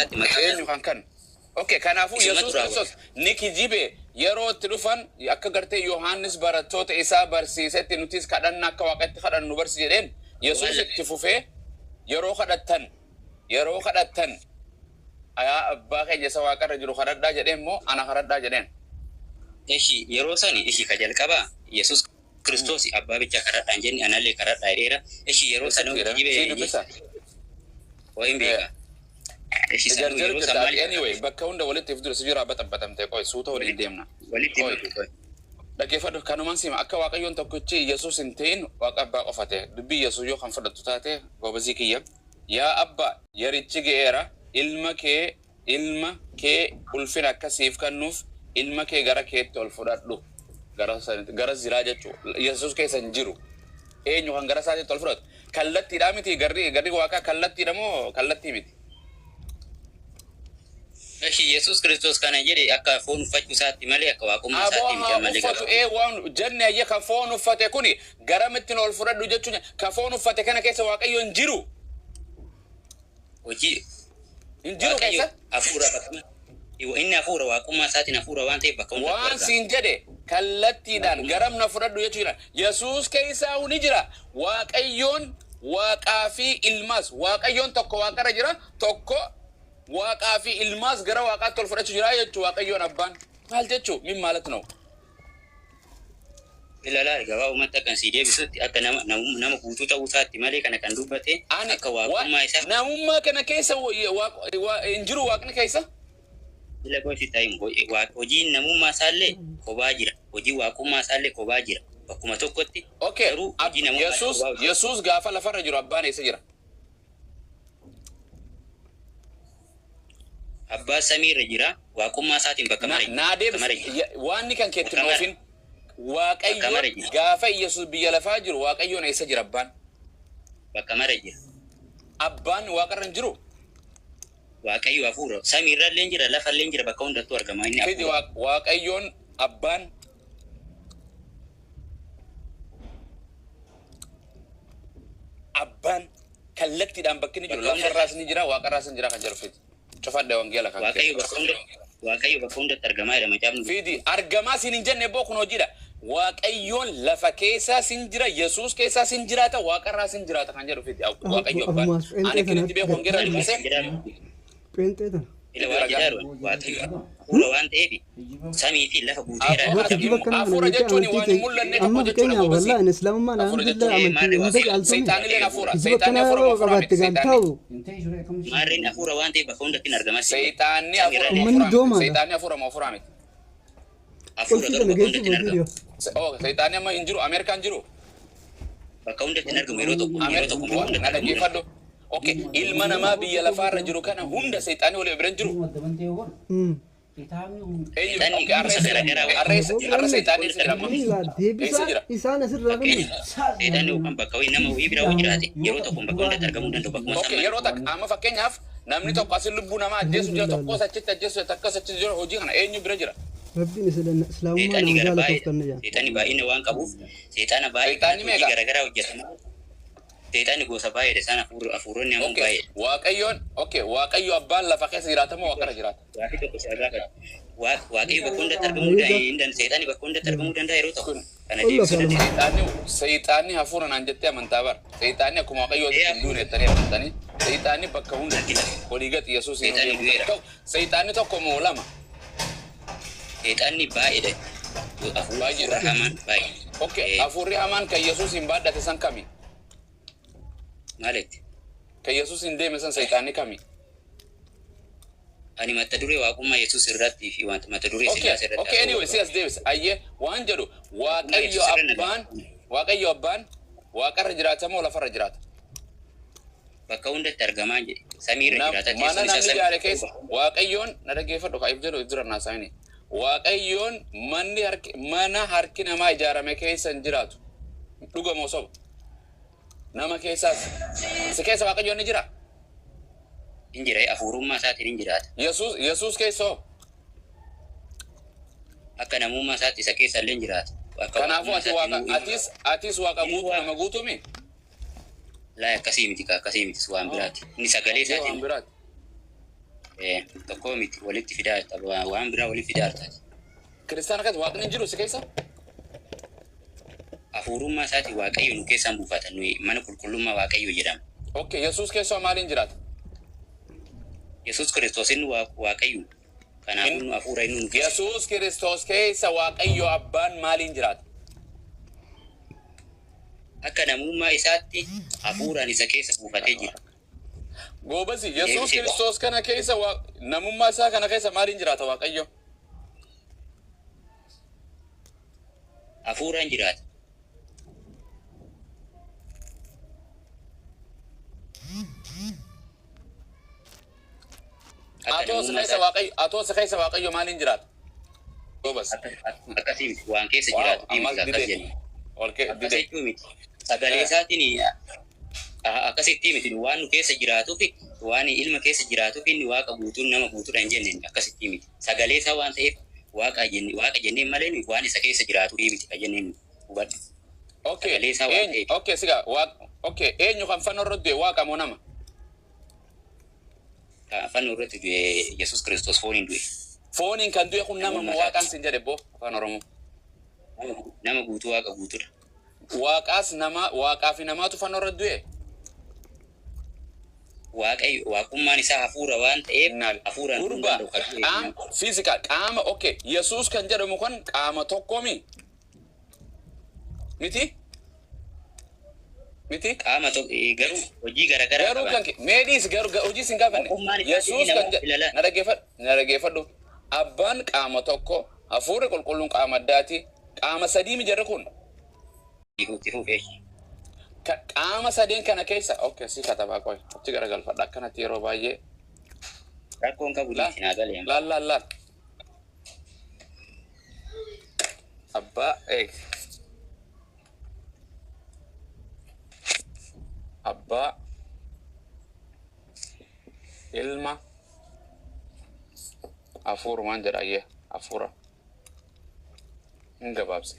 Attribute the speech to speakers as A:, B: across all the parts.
A: isaatti maqaa
B: Eenyu kan kan? Okay, kanaafuu
A: Isumatu
B: Yesuus
A: raawwata.
B: Kiristoos ni kijibe. Yeroo itti dhufan akka gartee Yohaannis barattoota isaa barsiisetti nutis kadhanna akka waaqatti kadhannu barsi jedheen Yesuus itti fufee yeroo kadhattan, yeroo kadhattan yaa abbaa keenya isa waaqarra jiru kadhadhaa jedheen moo ana kadhadhaa jedheen?
A: Eshi yeroo sani ishi ka jalqabaa Yesuus Kiristoos abbaa bichaa kadhadhaan jenni anallee kadhadhaa jedheera. Eshi yeroo
B: Eessatti
A: sanuu
B: jedhame?
A: kijibe
B: Sii dubbisa?
A: Waa hin beeka. Eshi sanuu
B: Jarjaru
A: yeroo san
B: jirta
A: maal
B: ati. Anyway, bakka hunda walitti if dura si jira baxabbatamte qoy suuta waliin deemna.
A: Walitti
B: Qoy.
A: himutu qoy.
B: Dhaggeeffadhu, kanumaan sima akka Waaqayyoon tokkichi Yesuus hin ta'in Waaqa abbaa qofa ta'e. Dubbii Yesuus yoo kan fudhattu taate, goobazii kiyya. Yaa abbaa, yerichi ga'eera, ilma kee ilma kee ulfina akka siif kennuuf ilma kee gara keetti ol fudhadhu. Gara sanitti garas jiraa jechuu. Yesuus keessa hin jiru. Eenyu kan gara isaatiitti ol fudhatu? Kallattiidhaa miti, garri Waaqaa kallattiidha moo kallattii miti?
A: Eshi Yesuus Kiristoos kana jedhe akka foon uffachuu isaatti malee akka waaqummaa
B: Aboo
A: isaatti miti
B: haa
A: ammallee
B: uffatu
A: gabaabaa.
B: ee waan jenne ayya ka foon uffate kuni garamitti ol fudhadhu jechuun ka foon uffate kana keessa Waaqayyo hin jiru.
A: Hojii
B: Hin jiru
A: Waaqayyo
B: keessa.
A: hafuura bakka inni hafuura waaqummaa isaatiin hafuura waan ta'eef bakka hundatti
B: Waan
A: argama.
B: siin jedhe kallattiidhaan garam na fudhadhu jechuudha. Yesuus keessaa ni jira. Waaqayyoon Waaqaa fi ilmaas. Waaqayyoon tokko waaqarra jira, tokko Waaqaa fi ilmaas gara Waaqaatti ol fudhachuu jira jechuu Waaqayyoon abbaan. Maal jechuu? Min maalat na'u?
A: Ilaalaa gabaabumatti akkan sii deebisutti akka nama nama guutuu ta'uu isaatti malee kana kan dubbate
B: Ani
A: akka waaqummaa isaa
B: namummaa kana keessa hin jiru Waaqni keessa.
A: Ila gosi ta'in hojiin namummaa isaallee kophaa jira. Hojiin waaqummaa isaallee kophaa jira. Bakkuma tokkotti
B: Okay,
A: garuu hojii namummaa isaa
B: Yesuus
A: kophaa hojjeta.
B: Yesuus gaafa lafarra jiru abbaan eessa jira?
A: Abbaa samiirra jira. Waaqummaa isaatiin bakka
B: Na
A: mara
B: naa
A: bakka
B: deebis
A: mara jira.
B: Waanni kan keetti
A: Bakka
B: hin
A: mara
B: oofin.
A: bakka mara
B: Waaqayyoon
A: jira.
B: gaafa Yesuus biyya lafaa jiru Waaqayyoon eessa jira abbaan?
A: Bakka mara jira.
B: Abbaan waaqarra hin jiru?
A: Waaqayyo hafuura. Samiirra illee jira, lafa illee jira, bakka hundattuu argama inni
B: Fidi
A: hafuura.
B: Waaqayyoon abbaan abbaan kallattiidhaan bakki inni jiru
A: Bakka hundatti
B: lafarraas ni jira, waaqarraas ni jira kan jedhu fidi. Cufadhe wangeela kan kee.
A: Waaqayyo bakka hundatti argamaa jedha macaafni
B: Fidi
A: qulqulluun.
B: Argamaa siin hin jenne boo, kun hojiidha. Waaqayyoon lafa keessaa sin jira, Yesuus keessaa sin jiraata, waaqarraa sin jiraata kan jedhu fidi. Waaqayyo abbaan.
C: Abumaas
B: Ani
C: pheenxee
B: kan
C: tana
B: itti beeku wangeela
A: Maal
B: dubbisee
A: jedhaa
C: pheenxee tana.
A: Ila
B: fidi
A: waan
B: ragaa.
A: jedhaa Waaqayyo hafuura waan ta'eef samii fi lafa guuteera
B: Aboo
C: Boo
A: argama.
C: kijiba akkana kana
B: hafuura
C: beektee
B: jechuun
C: amantii
B: waan hin
C: ta'e
B: mul'anne tokko
C: amma
B: jechuudha
C: fakkeenyaaf
B: goobasii.
C: wallaahi islaamummaan
B: Hafuura
C: alhamdulillah
B: jechuun
A: Ee
C: amantii
A: maarree
C: hunda
A: Waaqayyo
C: caaltumi.
B: Seexaanilleen
A: Waaqayyo
B: hafuura.
C: Kijiba
B: Seexaanni
C: akkanaa
B: hafuura
C: yeroo
B: moo hafuuraa
C: qabaatte
B: miti?
C: gaan
B: Seexaanni.
C: taa'u
A: Maarreen hafuura waan ta'eef bakka hundatti hin argamaa siin jedhe.
B: Seexaanni hafuura
A: Samiirra
B: moo
A: illee
C: Uummanni
B: hafuuraa miti?
C: doomaadha.
B: Seexaanni hafuura moo hafuuraa miti?
A: Hafuura
C: Qulfii
A: garuu
C: tana
A: bakka
C: geessi
A: hundatti hin
C: boodiidhoo.
A: argamu.
B: Oh, seexaanni amma hin jiru. Ameerikaan jiru.
A: Bakka hundatti hin argamu yeroo tokko yeroo tokko bakka
B: Ameerikaa
A: hundatti
B: na
A: argamuu
B: dhaggeeffadhu.
A: danda'a.
B: Okay, ilma namaa biyya lafaarra jiru kana hunda seexaanni walii bira hin jiru. Eenyu?
A: Seexaanni
B: Okay, har'a
A: gosa
B: eessa jira?
A: garaagaraa
B: Har'a eessa
C: Aboo
B: har'a
C: qolli
B: seexaanni eessa jira amma?
C: inni laa
B: Eessa
C: deebisaa
B: jira?
C: isaan asirraa kennu.
A: Fakkeenyaaf seexaanni yookaan bakka wayii nama wayii bira yoo jiraate yeroo tokko bakka hundatti argamuu danda'u bakkuma
B: Okay,
A: san
B: yeroo
A: malee.
B: takka amma fakkeenyaaf namni tokko asin lubbuu namaa ajjeesu jira, tokkos achitti ajjeesu jira, tokkos achitti jira, hojii kana eenyu bira jira?
C: Rabbiin islaamummaa
A: Seexaanni
C: nama
A: gara
C: jaalatuuf
A: baay'eedha.
C: kenna jaa.
A: Seexaanni baay'ina waan qabuuf seexaana baay'ee
B: Seexaanni
A: kanatu hojii
B: meeqa?
A: garaagaraa hojjetama. Seexaanni gosa baay'eedha. Isaan hafuuronni hamoon
B: Okay,
A: baay'eedha.
B: Waaqayyoon okay, Waaqayyo abbaan lafa keessa jiraata moo waaqarra jiraata?
A: Gaafii tokko si haa gaafadhu. Waaqayyo bakka hundatti argamuu danda'a. Seexaanni bakka hundatti argamuu danda'a yeroo tokko.
B: Kun
A: Kana
C: Qollo
A: deebisuu
C: kalma.
A: dandeessa.
B: Seexaanni hafuura naan jettee amantaa bara. Seexaanni akkuma Waaqayyootti
A: Ee
B: hin duune
A: hafuura.
B: jettanii amantanii. Seexaanni bakka hunda
A: Lakki
B: jira.
A: lakki.
B: Olii gadi Yesuusiin
A: Seexaanni
B: deemuu
A: du'eera.
B: danda'u. Seexaanni tokko moo lama?
A: Seexaanni baay'eedha. Hafuura
B: Baay'eedha.
A: hamaan baay'ee.
B: Okay,
A: Ee
B: hafuurri hamaan kan Yesuusiin baadhate san kami?
A: maalitti?
B: Kan Yesuusiin deeme san seexaanni kami?
A: Ani mata duree waaqummaa Yesuus irratti fi wanta mata duree
B: Okay,
A: Sillaasee irratti
B: okay,
A: haasa'uu
B: anyway, si
A: barbaada.
B: as deebisa. Ayyee waan jedhu
A: Waaqummaa
B: Waaqayyo
A: Yesuus irra na
B: abbaan
A: gaafadhu.
B: Waaqayyo abbaan waaqarra jiraata moo lafarra jiraata?
A: Bakka hundatti argamaa jedhe. Samiirra jiraata
B: Mana
A: teessoon isaa
B: namni
A: samii.
B: ijaare keessa Waaqayyoon na dhaggeeffadhu kaa'if jedhu if dura naasaayini. Waaqayyoon manni harki mana harki namaa ijaarame keessa hin jiraatu. Dhuga moo soba? Nama keessaas si keessa Waaqayyoon ni jira.
A: Hin jira hafuurummaa isaatiin hin jiraata.
B: Yesuus keessa hoo?
A: Akka namummaa isaatti isa keessa illee hin jiraata. Akka
B: Kanaafuu
A: waaqummaa
B: ati
A: isaatti
B: waaqa
A: inni
B: atis waaqa
A: inni
B: guutuu
A: waaqa.
B: nama guutuumi?
A: Laa akkasii miti kaa akkasii miti waan biraati. Inni sagalee
B: Yoo waan
A: isaatiin
B: biraati.
A: Tokkoo miti, walitti fidaa jirta, waan biraa walitti fidaa jirtaati.
B: Kiristaana keessa Waaqni hin jiru si keessa?
A: Hafuurummaa isaatiin Waaqayyo nu keessaan buufata. Nuyi mana qulqullummaa Waaqayyo jedhama.
B: Okay, Yesuus keessaa maaliin jiraata?
A: Yesuus Kiristoos inni Waaqayyo. Kanaafuu nu hafuura inni nu keessa.
B: Yesuus Kiristoos keessa Waaqayyo Abbaan maaliin jiraata?
A: Akka namummaa isaatti hafuuraan isa keessa buufatee jira.
B: Goobasi, Yesuus
A: Deebisee.
B: Kiristoos kana keessa namummaa isaa kana keessa maaliin jiraata Waaqayyo?
A: Hafuuraan jiraata. Akka
B: Atoo si
A: namummaa
B: keessa
A: isaatti
B: Waaqayyo, atoo si keessa Waaqayyo maaliin jiraata? Goobas.
A: Akkasii miti, waan keessa
B: Waaw,
A: jiraatu
B: ammas
A: miti akkas
B: dide.
A: jenna.
B: Olkee
A: Akkas
B: dide.
A: jechuu miti. Sagalee isaatiin akkasitti miti, waan nu keessa jiraatuuf, waan ilma keessa jiraatuuf inni Waaqa guutuun nama guutuudha hin jenne, akkasitti miti. Sagalee isaa waan ta'eef Waaqa jenne, Waaqa jenneen malee nuyi waan isa keessa jiraatuuf miti kan jenneen, hubadhu.
B: Okay.
A: Sagalee isaa waan
B: Eenyu?
A: ta'eef.
B: Okay, siga Waaq, okay, eenyu kan fannoo irratti du'e, Waaqa moo nama?
A: Kan fannoo irratti du'e Yesuus Kiristoos fooniin du'e.
B: Fooniin kan du'e kun nama moo
A: Namummaa
B: Waaqaan
A: isaati.
B: sin jedhe boo afaan Oromoo.
A: Nama guutuu, Waaqa guutuudha.
B: Waaqaas nama, Waaqaa fi namaatu fannoo irratti du'e.
A: Waaqayyo waaqummaan isaa hafuura waan ta'eef
B: Naal.
A: hafuuraan du'uu hin
B: Gurbaa
A: danda'u kan du'e.
B: qaama physical qaama, okay, Yesuus kan jedhamu kun qaama tokkoomi miti miti?
A: Qaama tokko garuu hojii garaagaraa
B: Garuu
A: qaban.
B: kan meedhiis garuu hojii sin gaafanne.
A: Waaqummaan isaa
B: Yesuus kan
A: nama ilala.
B: Na dhaggeeffadhu, na dhaggeeffadhu. Abbaan qaama tokko, hafuurri qulqulluun qaama addaati, qaama sadii mi jarri kun?
A: Itti fufee.
B: Qaama sadeen kana keessa, okay, si katabaa qoy achi garagalfadha akkanatti yeroo baay'ee.
A: Rakkoon qabu
B: Laal.
A: dhiisi, naa galee.
B: Laal, laal, laal. Abbaa, eeg, abbaa, ilma, hafuurumaan jedha ayyee, hafuura hin gabaabse.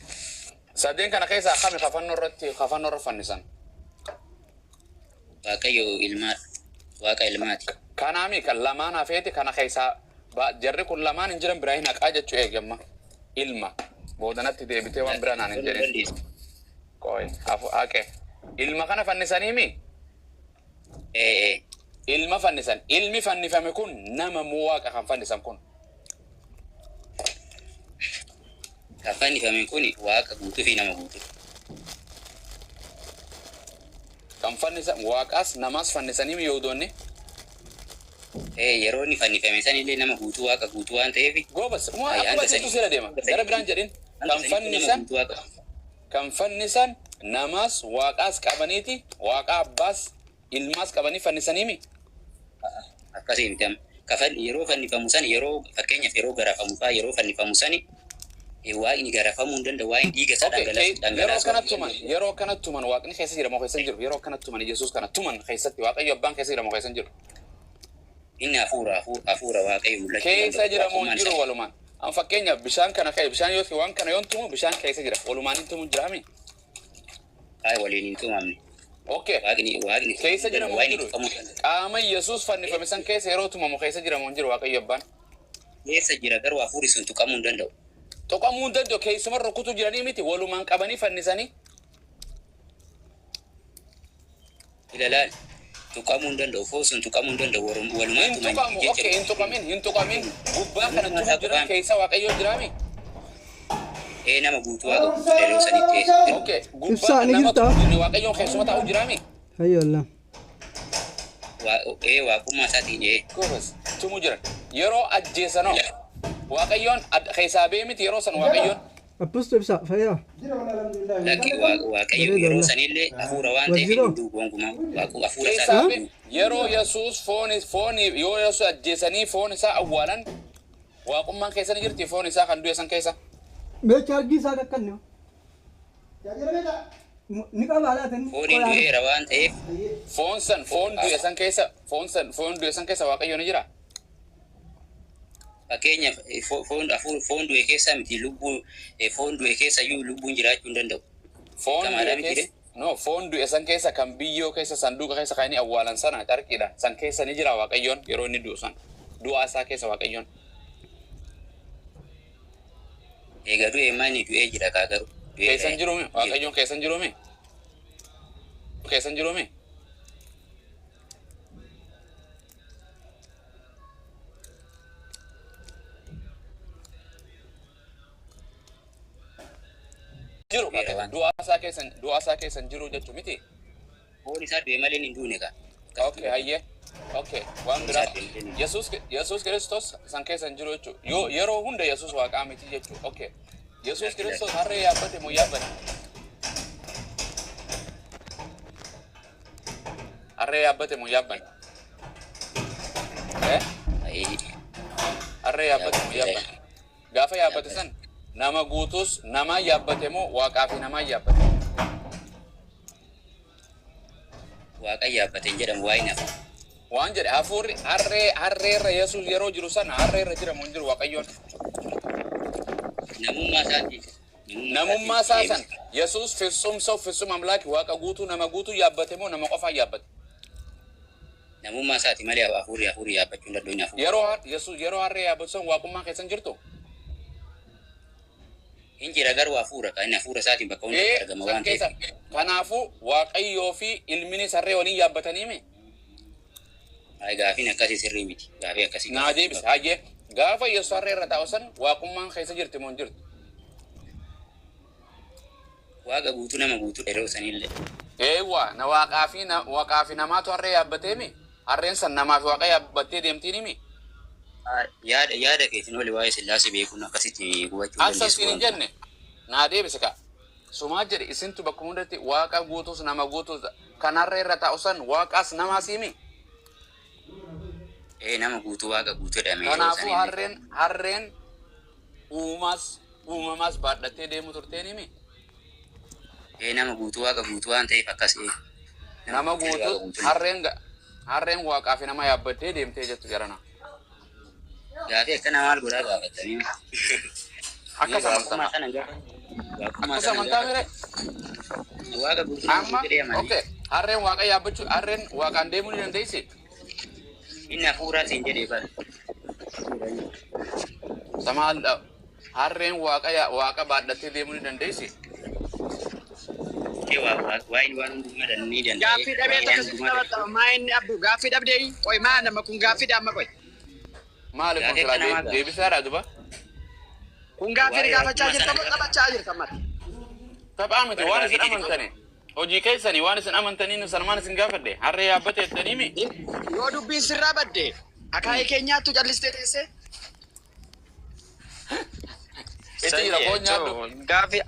B: Sadeen kana keessaa kami kafannoo irra fannisan?
A: Waaqayyo ilmaa, Waaqa ilmaati.
B: Kanaami kan lamaan hafeeti kana keessaa jarri kun lamaan hin jiran, biraa hin haqaa jechuu eegamma. Ilma boodanatti deebitee waan biraa naan hin jedhin. Qoy, hafu haqe. Ilma kana fannisaniimi?
A: Ee.
B: Ilma fannisan. Ilmi fannifame kun nama moo Waaqa kan fannisan kun?
A: Kan fannifame kun Waaqa guutuu fi nama guutuu.
B: Kan fannisan Waaqaas namaas fannisaniimi Yihudoonni?
A: Ee, yeroo inni fannifame sanillee nama guutuu, Waaqa guutuu waan ta'eef.
B: Goobas,
A: Ay,
B: akkuma
A: hanga
B: jettu
A: sanii.
B: sira deema. Gara biraan jedhin.
A: Hanga
B: Kan
A: sanitti nama
B: fannisan
A: guutuu Waaqa.
B: Kan fannisan namaas Waaqaas qabaniiti, Waaqa abbaas ilmaas qabanii fannisaniimi?
A: Akkasii miti amma. Kafan yeroo fannifamu san, yeroo fakkeenyaaf yeroo garafamu fa'aa, yeroo fannifamu sani Waaqni garafamuu hin danda'u, Waaqni dhiiga isaa
B: Okay,
A: dhangalaasuu
B: yeroo
A: dhangalaasuu
B: kana tuman, yeroo kana tuman Waaqni keessa jira moo keessa hin jiru? Yeroo kana tuman, Yesuus kana tuman keessatti Waaqayyo abbaan keessa jira moo keessa hin jiru?
A: Inni hafuura, hafuura Waaqayyo mul'achuu
B: Keessa
A: danda'u.
B: jira moo hin
A: Waaqummaan
B: jiru
A: isaa.
B: walumaan? An fakkeenyaaf bishaan kana ka'e, bishaan yoo waan kana yoon tumu bishaan keessa jira. Walumaan hin tumu jiraami?
A: Haa, waliin hin tumamne.
B: Okay.
A: Waaqni
B: Keessa jira moo hin
A: Waaqni
B: jiru?
A: tuqamuu danda'u.
B: Qaama Yesuus fannifame san keessa yeroo tumamu keessa jira moo hin jiru Waaqayyo abbaan?
A: Keessa jira, garuu hafuurri sun tuqamuu hin danda'u.
B: Tuqamuu hin danda'u, keessuma rukutu jiranii miti walumaan qabanii fannisanii?
A: Ilaalaal, tuqamuu hin danda'u, foon sun tuqamuu hin danda'u, walumaan
B: Hin
A: tuman
B: tuqamu,
A: jecha.
B: okay, hin tuqamin, hin tuqamin. Gubbaa kana
A: Namummaa
B: tumu
A: isaa
B: jiran
A: qofaan.
B: keessa Waaqayyo jiraami?
A: Ee, nama guutuu, Waaqa guutuu yeroo sanitti.
B: Okay, gubbaa
C: Ibsaa, ni
B: nama
C: jirtaa?
B: tumu jiran Waaqayyoon keessuma taa'u jiraami?
C: Hayya Allah.
A: Ee, waaqummaa isaatiin, ee.
B: Goobas, tumu jiran. Yeroo ajjeesanoo Waaqayyoon keessaa ba'ee miti yeroo san Waaqayyoon?
C: Apposto Ibsaa, fayyaa.
A: Lakki, Waaqayyo
C: Bareeda
A: yeroo
C: Allah.
A: sanillee hafuura waan ta'eef
C: Waziroo.
A: hin du'u gonkumaa, Waaqu hafuura
B: Keessaa
A: isaatiin
B: ba'e yeroo Yesuus foon foon yoo Yesuus ajjeesanii foon isaa awwaalan waaqummaan keessa ni jirti foon isaa kan du'e san keessa?
C: Mee chaarjii isaa kakkanne. Ni qaba laata inni?
A: Fooniin du'eera waan ta'eef.
B: Foon san, foon du'e san keessa, foon san, foon du'e san keessa Waaqayyo ni jira?
A: Fakkeenyaaf foon hafuur foon du'e keessa miti lubbuu, foon du'e keessa iyyuu lubbuun jiraachuu hin danda'u.
B: Foon
A: Kamaadhaa
B: du'e
A: miti
B: keessa, no, foon du'e san keessa, kan biyyoo keessa sanduuqa keessa kaa'anii awwaalan sana carqiidhaan san keessa ni jira Waaqayyoon yeroo inni du'u san? Du'a isaa keessa Waaqayyoon.
A: Egaa du'e maali du'ee jira kaa garuu. Du'ee
B: Keessan jiruumi? Waaqayyoon keessan jiruumi? Keessan jiruumi? Jiru du'a isaa keessan jiru jechuu miti.
A: Foon isaa du'e malee hin duune kaa.
B: Okay, hayyee. Okay, waan biraa. Yesuus Kiristoos san keessa hin jiru jechuudha. Yoo yeroo hunda Yesuus waaqaa miti jechuudha. Okay. Yesuus Kiristoos harree yaabbate moo yaabbate? Harree yaabbate moo yaabbate? Eh? Harree yaabbate moo yaabbate? Gaafa yaabbate san nama guutus namaa yaabbate moo waaqaa fi namaa yaabbate?
A: Waaqa yaabbate hin jedhamu waa'ee nafa.
B: Waan jedhe hafuurri harreerra Yesuus yeroo jiru sana harreerra jira moo hin jiru Waaqayyoon?
A: Namummaa isaatiif.
B: Namummaa isaa san Yesuus ፍጹም ሰው ፍጹም አምላክ waaqa guutuu nama guutuu yaabbate moo nama qofaa yaabbate?
A: Namummaa isaati malee hafuurri yaabbachuu hin dandeenye hafuurri.
B: Yeroo Yesuus yeroo harree yaabbatu san waaqummaa keessa hin jirtu?
A: Hin jira garuu hafuura kan inni hafuura isaatiin bakka hundatti argama
B: San
A: waan ta'eef.
B: keessa kanaafuu Waaqayyoo fi ilminis harree waliin yaabbatanii mi?
A: Gaafiin akkasii sirrii miti. Gaafii akkasii.
B: Naa deebise hayyee gaafa Yesuus harree irra taa'u san waaqummaan keessa jirti moo hin jirtu?
A: Waaqa guutuu nama guutuu yeroo sanillee.
B: Eewwa na waaqaa fi namaatu harree yaabbatee mi? Harreen san namaa fi waaqa yaabbattee deemtiin mi?
A: Yaada keetiin oli waa'ee Sillaasee beekuun akkasitti hubachuu
B: Akka
A: dandeessu.
B: isin hin jenne naa deebise ka. Sumaa jedhe isintu bakka hundatti waaqa guutuus nama guutuus kan harree irra taa'u san waaqaas namaas himi.
A: Ee nama guutuu waaqa guutuu jedhame yeroo
B: Kanaafuu
A: sanillee.
B: harreen uumaas uumamaas baadhattee deemu turteen himi.
A: Ee nama guutuu waaqa guutuu waan ta'eef akkas ee.
B: Nama guutuu harreen waaqaa fi nama yaabbattee deemtee jettu jarana.
A: Gaafii akkana maal godhaa gaafatanii?
B: Akkas
A: Waaqummaa
B: amantaa.
A: sana gaafa. Waaqummaa
B: Akkas
A: sana
B: amantaa
A: gaafa.
B: mire?
A: Waaqa guutuu nama
B: Amma
A: guutuu jedhee amane.
B: okay harreen waaqa yaabbachuu harreen waaqaan deemuu ni dandeessi.
A: Inni hafuuraa siin jedhee bara.
B: Samaal harreen waaqa baadhattee deemuu ni dandeessi.
A: Ee waa'een waan hundumaa ni danda'e.
D: Gaaffii dhabee
A: Waa'een
D: tokko sitti
A: hundumaa
D: taphatama. Maa inni abbu gaaffii dhabdee qoy maa nama kun gaaffii dhaamma qoy.
B: Maali kun
A: Gaafii
B: silaa
A: akkana maa
B: deebisaadha duba?
D: Kun gaaffii
A: Waa'ee
D: gaafachaa
A: waaqummaa
D: jirta
A: sana
D: moo taphachaa jirta mata?
B: Taphaa miti waan isin
A: Gaafii
B: amantani. Hojii keessanii waan isin amantanii sanumaan isin gaafadhe harree yaabbate jettanii mi?
D: Yoo dubbiin sirraa badde akaayii keenyaattu callistee teessee.
B: Itti jira foon nyaadhu.
E: Gaaffii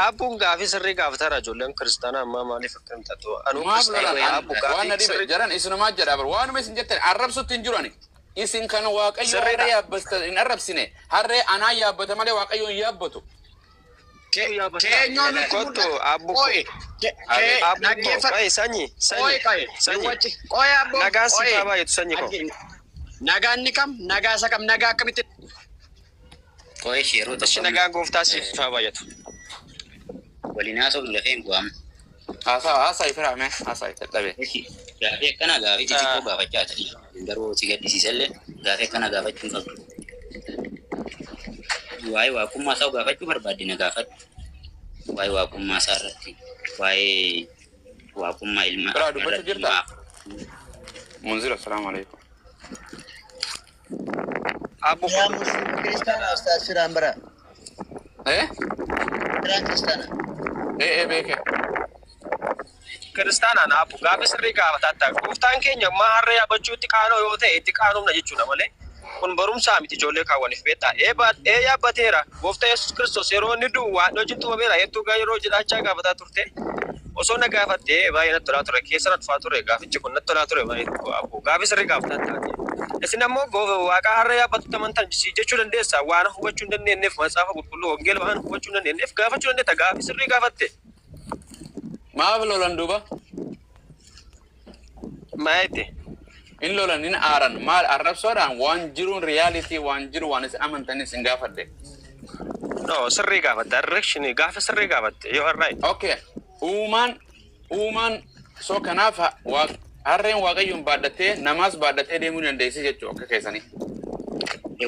E: abbuun gaaffii sirrii gaafatara ijoolleen kiristaanaa ammaa maaliif akkam taatu? Anuu
B: Maaf
E: kiristaanaa
B: lola
E: abbu
B: waan na
E: gaaffii
B: dhibe
E: sirrii
B: jaran isinumaa jedha bar waanuma isin jettan arrabsutti hin jiru ani. Isin kan Waaqayyo
E: Sirriidha.
B: harree yaabbatan hin arrabsine harree anaa yaabbata malee Waaqayyo hin yaabbatu.
D: Keenyoo nutti
E: Kottu
D: mul'ata.
E: abbu
D: Qoy
E: abbu
D: dhaggeeffadhu.
E: qoy sanyi
D: Qoy
E: sanyi
D: qoy
E: sanyi
D: wacci qoy abbo
E: nagaan
D: qoy.
E: siif haa baay'atu sanyi koo.
D: Nagaan ni kam nagaa isa kam nagaa akkamitti
A: Qo'ee ishee yeroo
E: Ishi
A: tokko
E: nagaan gooftaa siif haa baay'atu.
A: waliin haasofnu lafee hin bu'amu.
B: Haasaa haasaa ifiraame haasaa dadhabe.
A: Gaafii akkana gaafii xixiqqoo gaafachaa ta'e. Garuu si gaddisiisallee gaafii akkana gaafachuu hin qabdu. Waa'ee waaqummaa isaa gaafachuu barbaadde na gaafadhu. Waa'ee waaqummaa isaa irratti waa'ee waaqummaa ilma
B: Biraa dubbachuu
A: irratti
B: jirtaa?
A: ilma
B: Munzira assalaamu alaikum.
E: Abbu
F: Yaa Musliima kiristaanaa Ustaaz Firaan bara.
B: Eh?
F: Firaan kiristaanaa.
B: Eh eh beeke.
E: Kiristaanaan abbu gaaffii sirrii gaafatatta. Gooftaan keenya ammaa harree yaabbachuutti qaanoo yoo ta'e itti qaanumna jechuudha malee. Kun barumsaa miti ijoollee kaawwaniif beektaa. Ee yaabbateera. Gooftaa Yesuus Kiristoos yeroo inni du'u waan hojiin tumameera. Hedduu gaa yeroo jedhaachaa gaafataa turte. Osoo na gaafattee baay'ee natti tolaa ture. Keessa na dhufaa ture gaafichi kun natti tolaa ture baay'ee tokko abbu. Gaaffii sirrii gaafataa taate. Isin ammoo waaqa harree yaabbatutti amantan jechuu dandeessa. Waan hubachuu hin dandeenyeef macaafa qulqulluu wangeela waan hubachuu hin dandeenyeef gaafachuu dandeetta. Gaaffii sirrii gaafatte.
B: Maaf lolan duuba?
E: Maayete.
B: In lolan in aaran maal arrabsoodhaan waan jiruun reality waan jiru waan isin amantanii isin gaafadhe.
E: No, sirrii gaafatte. Direction gaafa sirrii gaafatte. You are right.
B: Okay. Uumaan so kanaaf Harreen Waaqayyoon baadhattee namaas baadhattee deemuu ni dandeessi jechuudha akka keessanii.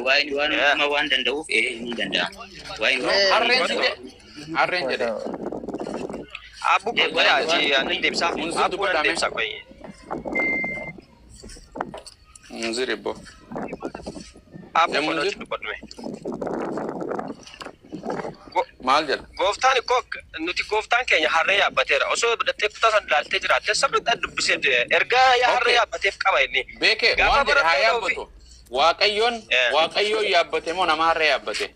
A: Waa'een waan hundumaa waan danda'uuf ni danda'a. Waa'een waan
B: Harreen si jedhe. Harreen jedhe.
E: Abbu qoyaa nan deebisa.
B: Munzir
E: Abbu nan
B: dubbadhaa mee.
E: deebisa qoyi.
B: Munzir ibbo.
E: Abbu
B: Yaa
E: kun
B: Munzir
E: hojii dubbadhume.
B: maal jedha?
E: Gooftaan koo nuti gooftaan keenya harree yaabbateera. Osoo dhattee kutaa sana ilaaltee jiraatte sirriitti dubbisee ergaa yaa harree
B: Okay.
E: yaabbateef qaba inni.
B: Beekee
E: Gaafa
B: waan jedhe haa
E: barattoota ofii
B: yaabbatu. Waaqayyoon Waaqayyoon yaabbate moo nama harree yaabbate?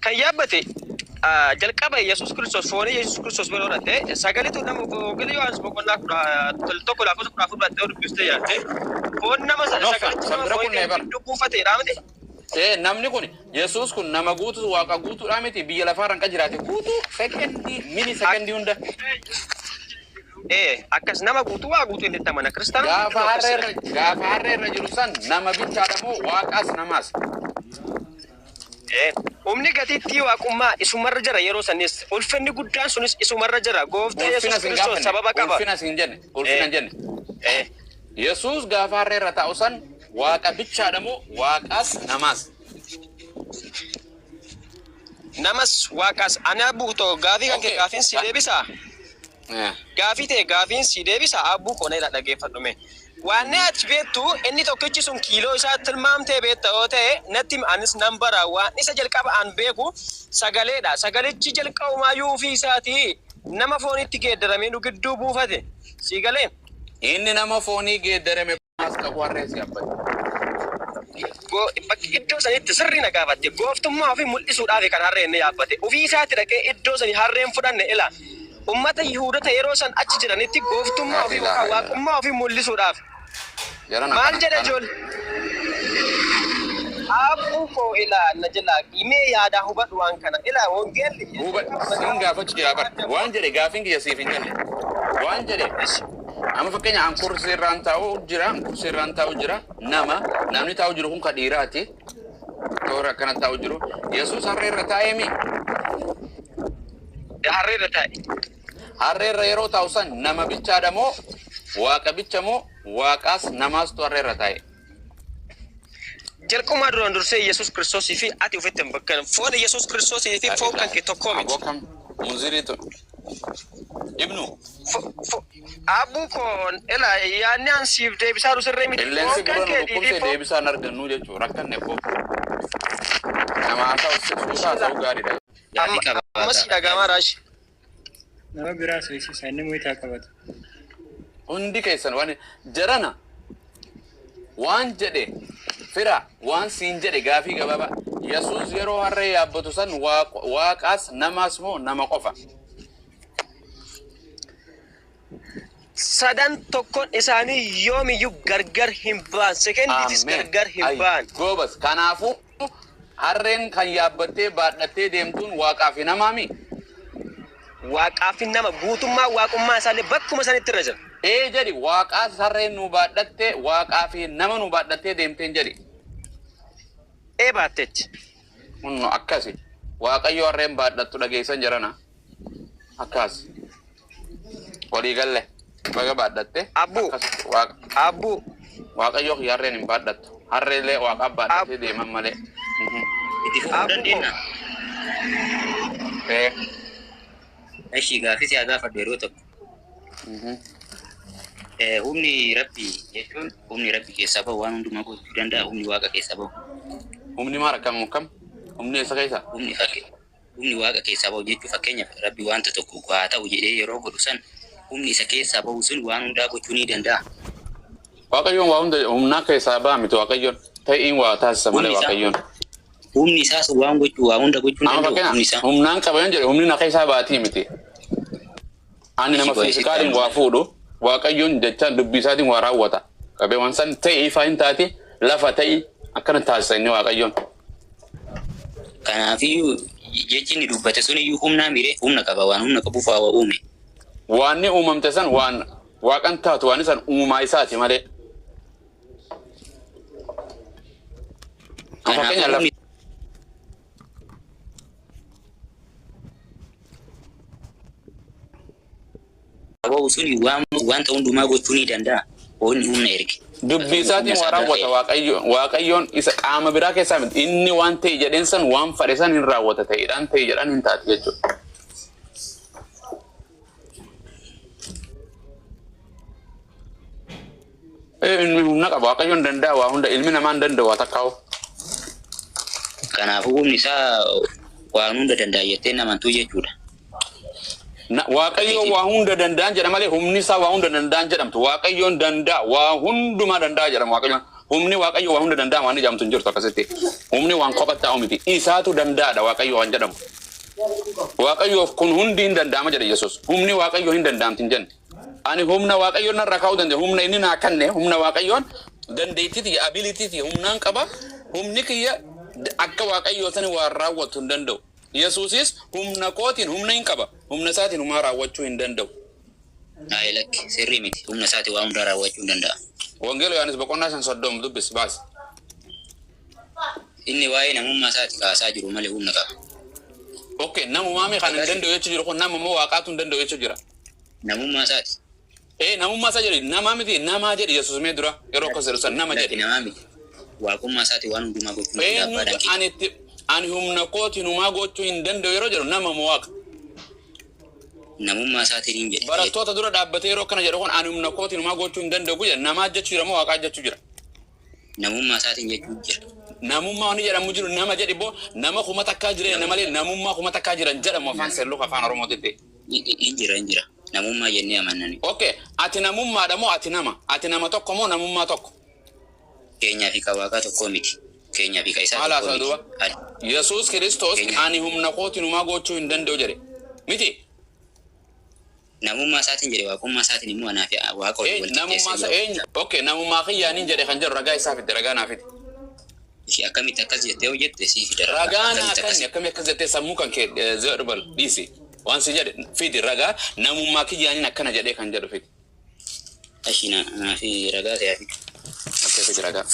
E: Kan yaabbate jalqaba Yesuus Kiristoos foonii Yesuus Kiristoos bira hodhatte sagaleetu nama Wangeela Yohaannis boqonnaa 11 lakkoofsa 14 fudhattee dubbistee jiraatte foon nama sana
B: No,
E: sagaleetu
B: san
E: nama
B: bira
E: foonii
B: kunne bar.
E: gidduu buufateedha miti.
B: Namni kun Yesuus kun nama guutuu waaqa guutuudhaa miti biyya lafaarra kan jiraate guutuu sekendii mini sekendii hunda.
E: Akkas nama guutuu waa guutuu inni itti amana kiristaanonni
B: Gaafa
E: hundinuu
B: harree
E: akkasidha.
B: irra gaafa harree irra jiru san nama bichaadha moo waaqaas namaas?
E: Humni gatiittii waaqummaa isumarra jira yeroo sanis ulfinni guddaan sunis isumarra jira gooftaa
B: Ulfina
E: Yesuus
B: sin
E: Kiristoos
B: gaafanne
E: sababa qaba.
B: ulfina sin jenne ulfina hin jenne. Yesuus gaafa harree irra taa'u san waaqa bichaadha moo waaqaas namaas?
E: Namas waaqaas ani abbuutoo gaafii kan kee
B: Okay.
E: gaafiin si deebisaa? Gaafii ta'e gaafiin si deebisa abbuu koo na dhaggeeffadhume. Waan ati beektu inni tokkichi sun kiiloo isaa tilmaamtee beekta yoo ta'e natti himi, anis nan bara waan isa jalqaba an beeku sagaleedha. Sagalichi jalqabumaayyuu ofii isaatii nama foonitti geeddaramee nu gidduu buufate. Si galee?
B: Inni nama foonii geeddarame as qabu harree si yaabbate.
E: Bakki iddoo sanitti sirrii na gaafatte gooftummaa ofii mul'isuudhaaf kan harreen inni yaabbate. Ofii isaatti dhaqee iddoo sanii harreen fudhanne ila. Ummata Yihuudota yeroo san achi jiranitti gooftummaa ofii yookaan waaqummaa ofii mul'isuudhaaf.
B: Jarana
E: Maal
B: kana
E: jedha
B: kana.
E: ijoollee? Abbuu koo ilaa na jalaa himee yaadaa hubadhu waan kana. Ilaa wangeelli.
B: Huba sin gaafachu jira bar. Waan jedhe gaafiin kiyya siif hin galle. Waan jedhe amma fakkeenya an kursii irraan taa'u jira, an kursii irraan taa'u jira, nama namni taa'u jiru kun ka dhiiraati. Toora akkana taa'u jiru. Yesuus harree irra taa'eemi.
E: Harree irra taa'e.
B: Harree irra yeroo taa'u san nama bichaadha moo waaqa bicha moo waaqaas namaastu harree irra taa'e?
E: Jalqumaa duraan dursee Yesuus Kiristoosii fi ati ofitti hin bakkan. Foon Yesuus Kiristoosii fi foon kan kee tokkoo miti.
B: Aboo kam munziriitu. Ibnu
E: Abbuu koo ilaa yaadni an siif deebisaa jiru sirrii miti.
B: qilleensi
E: Foon kan
B: gurra nu
E: keetii fi
B: dhukkubsee
E: foon
B: deebisaa hin argannu jechuudha. Rakkanne koo. Nama haasa'u suuta haasa'u gaariidha.
A: Gaafii
E: amma amma si
A: qabaata.
E: dhaga'amaa raashi.
G: Nama biraa so'isiisa inni muyitaa qabata.
B: Hundi keessan waan jarana waan jedhe fira waan siin jedhe gaafii gabaabaa. Yesuus yeroo harree yaabbatu san waaqaas namaas moo nama qofa?
E: Sadan tokkoon isaanii yoomiyyuu gargar hin ba'an. Sekendiitis
B: Ameen.
E: gargar hin
B: Ay,
E: ba'an.
B: Goobas. Kanaafuu harreen kan yaabbattee baadhattee deemtuun waaqaa fi namaami.
E: Waaqaa fi nama guutummaa waaqummaa isaallee bakkuma sanitti irra jira.
B: Ee jedhi waaqaas harreen nu baadhattee waaqaa fi nama nu baadhattee deemteen jedhi.
E: Ee baatteetti.
B: Kunno akkasi. Waaqayyo harreen baadhattu dhageessan jarana. Akkas. Walii galle. Baga baadhatte.
E: Abbuu.
B: Akkas waaqa.
E: Abbuu.
B: Waaqayyo kiyya harreen hin baadhattu. Harreellee waaqaaf baadhattee deeman malee.
A: Itti fufuu
E: Abbuu.
A: dandeenya.
B: Ee.
A: Ishii gaafii si haa gaafadhu yeroo tokko. Humni rabbii jechuun humni rabbii keessaa bahu waan hundumaa gochuu danda'a. Humni waaqa keessaa bahu.
B: Humni maal akkam akkam? Humni eessa keessa?
A: Humni waaqa keessaa bahu jechuun fakkeenyaaf rabbi wanta tokko haa ta'u jedhee yeroo godhu san humni isa keessaa bahu sun waan hundaa gochuu ni danda'a.
B: Waaqayyoon waa hunda humnaa keessaa ba'a miti Waaqayyoon. Ta'iin waa taasisa malee
A: Humni isaa
B: Waaqayyoon.
A: humni isaas waan gochuu waa hunda gochuu hin
B: Amma
A: danda'u humni
B: fakkeenya
A: isaa.
B: humnaan qaba yoon jedhe humni na keessaa baatii miti. Ani nama
A: Ishii go'ee sitti
B: fiizikaaliin waa
A: amana.
B: fuudhu Waaqayyoon jechaan dubbii isaatiin waa raawwata. Qabee waan san ta'ii ifaa hin taate lafa ta'ii akkana taasisa inni Waaqayyoon.
A: Kanaafiyyuu jechi inni dubbate sun iyyuu humnaa mire humna qaba waan humna qabuuf waa uume.
B: Waan ni uumamte san waan waaqan taatu waan san uumaa isaati malee. Amma
A: Kanaafuu
B: fakkeenya lafa
A: humni bahu suni wanta hundumaa gochuu ni danda'a. Inni humna erge.
B: Dubbii isaatiin waa raawwata Waaqayyo. Waaqayyoon isa qaama biraa keessaa miti. Inni waan ta'e jedheen san waan fedhe san hin raawwata ta'edhaan ta'e jedhaan hin taate jechuudha. Inni humna qaba. Waaqayyoon danda'a waa hunda. Ilmi namaa hin danda'u waa takkaa'u.
A: Kanaafuu humni isaa waan hunda danda'a jettee amantuu jechuudha.
B: Waaqayyoon waa hunda danda'an jedha malee humni isaa waa hunda danda'an jedhamtu. Waaqayyoon danda'a waa hundumaa danda'a jedhama Waaqayyoon. Humni Waaqayyo waa hunda danda'a waan jedhamtu hin jirtu akkasitti. Humni waan kophatti taa'u miti. Isaatu danda'aadha Waaqayyo waan jedhamu. Waaqayyoof kun hundi hin danda'ama jedhe Yesuus. Humni Waaqayyoo hin danda'amti hin jenne. Ani humna Waaqayyoon narra kaa'uu danda'e. Humna inni naa kenne humna Waaqayyoon dandeettii ability humnaan qaba. Humni kiyya akka Waaqayyoo sani waan raawwatu hin danda'u. Yesuusis humna kootiin humna hin qaba. Humna isaatiin humaa raawwachuu hin danda'u.
A: Ayi lakki sirrii miti. Humna isaatiin waan hundaa raawwachuu hin danda'a.
B: Wangeela Yohaannis boqonnaa 5:30 dubbisi baasi.
A: Inni waa'ee namummaa isaati kaasaa jiru malee humna qaba.
B: Okay, namummaa mi kan hin danda'u jechuu jiru kun nama moo waaqaatu hin danda'u jechuu jira.
A: Namummaa isaati.
B: Namummaa isaa jedhi namaa miti namaa jedhi Yesuus mee dura yeroo akkas jedhu san nama
A: Lakki
B: jedhi.
A: namaa miti. Waaqummaa isaati waan hundumaa gochuu hin danda'a
B: Eenyutu
A: abbaadhaan keenya.
B: ani itti ani humna kootiin humaa gochuu hin danda'u yeroo jedhu nama moo waaqa.
A: Namummaa isaatiin hin jedhe.
B: Barattoota dura dhaabbatee yeroo akkana jedhu kun ani humna kootiin humaa gochuu hin danda'u jedha namaa jechuu jira moo waaqaa jechuu jira.
A: Namummaa isaatiin jechuu jira.
B: Namummaa wanni jedhamu jiru nama jedhi boo nama kuma takkaa jiran malee namummaa kuma takkaa jiran jedhamu afaan seerluka afaan Oromootitti.
A: Hin jira hin jira. Namummaa jennee amannani.
B: Okay, ati namummaadha moo ati nama? Ati nama tokko moo namummaa tokko?
A: Keenyaa fi ka waaqaa tokko miti. Keenyaa fi ka isaa
B: Maal
A: tokko
B: haasaa
A: miti.
B: duuba? Yesuus Kiristoos ani humna kootiin humaa gochuu hin danda'u jedhe. Miti?
A: Namummaa isaatiin jedhe waaqummaa isaatiin immoo anaa fi waaqa waliin wal
B: Namummaa
A: qixxeessee
B: isa
A: jira.
B: eenyu? Okay, namummaa kiyyaaniin jedhe kan jedhu ragaa isaa fidde ragaa naa fide.
A: Ishee akkamitti akkas jettee hojjette sii fida ragaa.
B: Ragaa naa
A: Akkamitti akkas
B: kanni akkamii akkas jettee sammuu kan kee zeeru bal dhiisi. Waan si jedhe fidi ragaa namummaa kiyyaaniin akkana jedhee kan jedhu fidi.
A: Ishii naa fi ragaa ta'ee fi
B: Okay, fidi ragaa.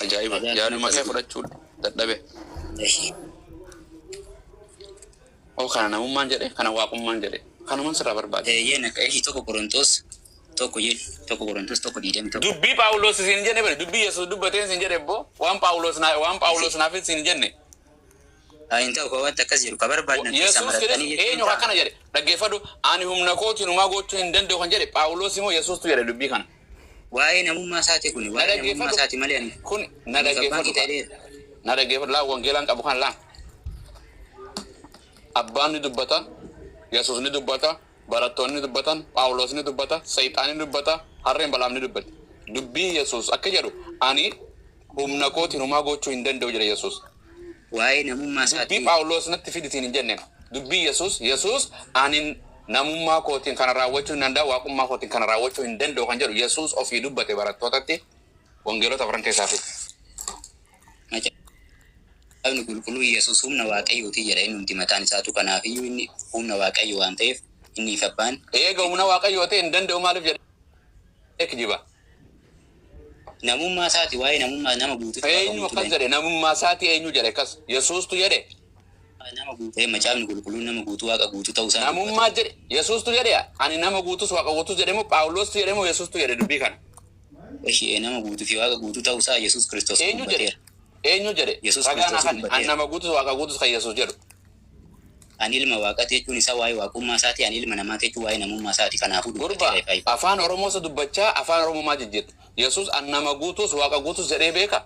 B: Ajaa'iba!
A: Ragaa
B: Yaaduma
A: kana
B: kee fudhachuu dadhabe.
A: Ishii
B: Oo kana namummaan jedhe kana waaqummaan jedhe kanumaan sirraa barbaade.
A: Eeyyeen akka ishii 1 Qorontos 1 jedhu 1 Qorontos 1:21.
B: Dubbii Phaawulos isin jenne bari dubbii Yesuus dubbateen isin jedhe boo waan Phaawulos naa waan Phaawulos naaf isin jenne.
A: Haa hin ta'u ka wanta akkas jedhu ka barbaadan keessaa
B: Yesuus
A: maratanii
B: Kiristoos
A: jechuun
B: eenyu
A: ta'a.
B: akkana jedhe dhaggeeffadhu ani humna kootiin humaa gochuu hin danda'u kan jedhe Phaawulos immoo Yesuustu jedhe dubbii kana.
A: Waa'ee namummaa isaati kun
B: Na
A: waa'ee namummaa
B: dhaggeeffadhu
A: isaati malee ani
B: kun na
A: ani abbaan
B: dhaggeeffadhu
A: qixa dheera.
B: na dhaggeeffadhu laa wangeelaan qabu kan laa abbaan ni dubbata Yesuus ni dubbata barattoonni ni dubbatan Phaawulos ni dubbata Seexaan ni dubbata harreen balaam ni dubbata dubbii Yesuus akka jedhu ani humna kootiin humaa gochuu hin danda'u jedhe Yesuus.
A: Waa'ee namummaa
B: Dubbii
A: isaati
B: Phaawulos natti fiditiin hin jenne dubbii Yesuus Yesuus ani namummaa kootiin kana raawwachuu hin danda'u waaqummaa kootiin kana raawwachuu hin danda'u kan jedhu Yesuus ofii dubbate barattootatti wangeelota afran keessaa fide.
A: Macaafni qulqulluu Yesuus humna waaqayyooti jedha inni mataan isaatu kanaafiyyuu inni humna waaqayyo waan ta'eef inni fi abbaan
B: Eega humna waaqayyoo ta'e hin danda'u maaliif jedhee kijiba.
A: namummaa isaati waa'ee namummaa nama guutuu fi waaqa
B: Eenyu
A: guutuu
B: akkas jedhe namummaa isaati eenyu jedhe akkas Yesuustu jedhe
A: nama guutuu macaafni qulqulluun nama guutuu waaqa guutuu ta'uu isaa dubbata.
B: namummaa jedhe Yesuustu jedhe ani nama guutus waaqa guutus jedhe moo Phaawulostu jedhe moo Yesuustu jedhe dubbii kana.
A: Ishee nama guutuu fi waaqa guutuu ta'uu isaa Yesuus Kiristoos
B: Eenyu jedhe
A: dubbateera.
B: eenyu jedhe
A: Yesuus
B: ragaa naa
A: Kiristoos
B: kanne ani
A: dubbateera.
B: nama guutus waaqa guutus kan Yesuus jedhu.
A: Ani ilma waaqaati jechuun isaa waa'ee waaqummaa isaati ani ilma namaati jechuun waa'ee namummaa isaati kanaafuu
B: Gurba
A: dubbateera ifa ifa.
B: afaan Oromoo isa dubbachaa afaan Oromoo maa jijjiirta. Yesuus an nama guutus waaqa guutus jedhee beeka.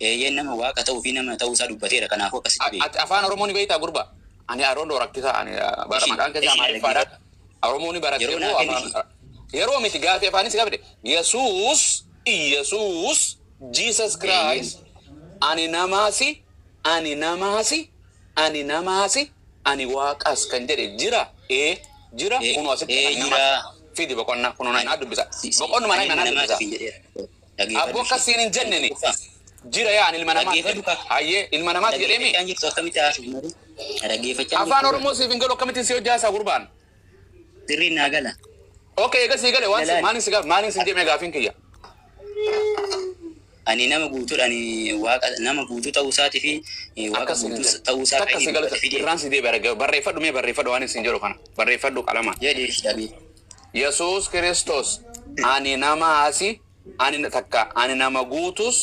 A: Eeyyeen nama waaqa ta'uu fi nama ta'uu isaa dubbateera kanaafuu akkasitti beeka.
B: Ati afaan Oromoo ni beektaa gurba. Ani aroon rakkisaa ani bara
A: Ishii
B: maqaan keessaa
A: ishii
B: Amaariffaadha.
A: dhaggeeffadhu.
B: Oromoo ni barattee
A: Yeroo
B: moo
A: naa kenni
B: afaan yeroo miti gaafii afaanis gaafate Yesuus Yesuus Jesus
A: eeyyeen
B: Christ ani namaasi ani namaasi ani namaasi ani waaqas kan jedhe jira ee jira kunoo asitti
A: ee
B: ani namaas
A: jira
B: fidi boqonnaa kunoo
A: ani
B: naa dubbisa
A: si si
B: boqonnuma
A: ani
B: naa
A: ilma
B: naa
A: namaati
B: dubbisa
A: fi jedheera.
B: abboo
A: Dhaggeeffadhu ishee.
B: akkasiin hin
A: Ani
B: jenneni
A: tokkoffaa
B: jira yaa ani ilma namaati
A: dhaggeeffadhu
B: jedhe
A: ka
B: hayyee ilma namaati jedheemi
A: dhaggeeffachaan jirtu akkamitti haasofnu malee dhaggeeffachaan
B: afaan
A: jirtu bara
B: Oromoo siif hin galu akkamittiin si hojjaasaa gurbaan
A: sirriin naa gala.
B: Okay, egaa sii gale waan si
A: Galaani.
B: maaliin si gaaf maaliin si jedhame gaafiin kiyya.
A: Ani nama guutuudha ani waaqa nama guutuu ta'uu isaatii fi waaqa
B: Akkas hin
A: guutuu
B: jedhe.
A: ta'uu isaa
B: Takka
A: kan
B: si
A: inni
B: galata
A: dubbate fide.
B: Irraan si deebi'a barreeffadhu mee barreeffadhu waan isin jedhu kana barreeffadhu qalamaan.
A: Jedhee dhabe.
B: Yesuus Kiristoos ani namaasi ani takka ani nama guutus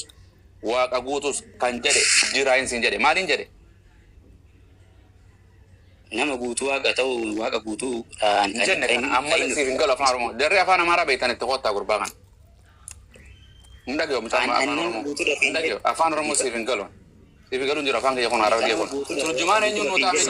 B: waaqa guutus kan jedhe jira hin jedhe maaliin jedhe?
A: Nama guutuu waaqa ta'uu waaqa guutuu
B: Hin jenne kana amma siif hin galu afaan Oromoo. Jarri afaan Amaaraa beektan itti kottaa gurbaa kana. Hin dhagayu mucaan
A: Ani
B: afaan
A: nama
B: Oromoo.
A: guutuudha
B: Hin dhagayu afaan Oromoo siif hin galu. Siif hin galu hin jiru afaan kiyya kun Harargee kun. Turjumaan eenyuun nu taa'ee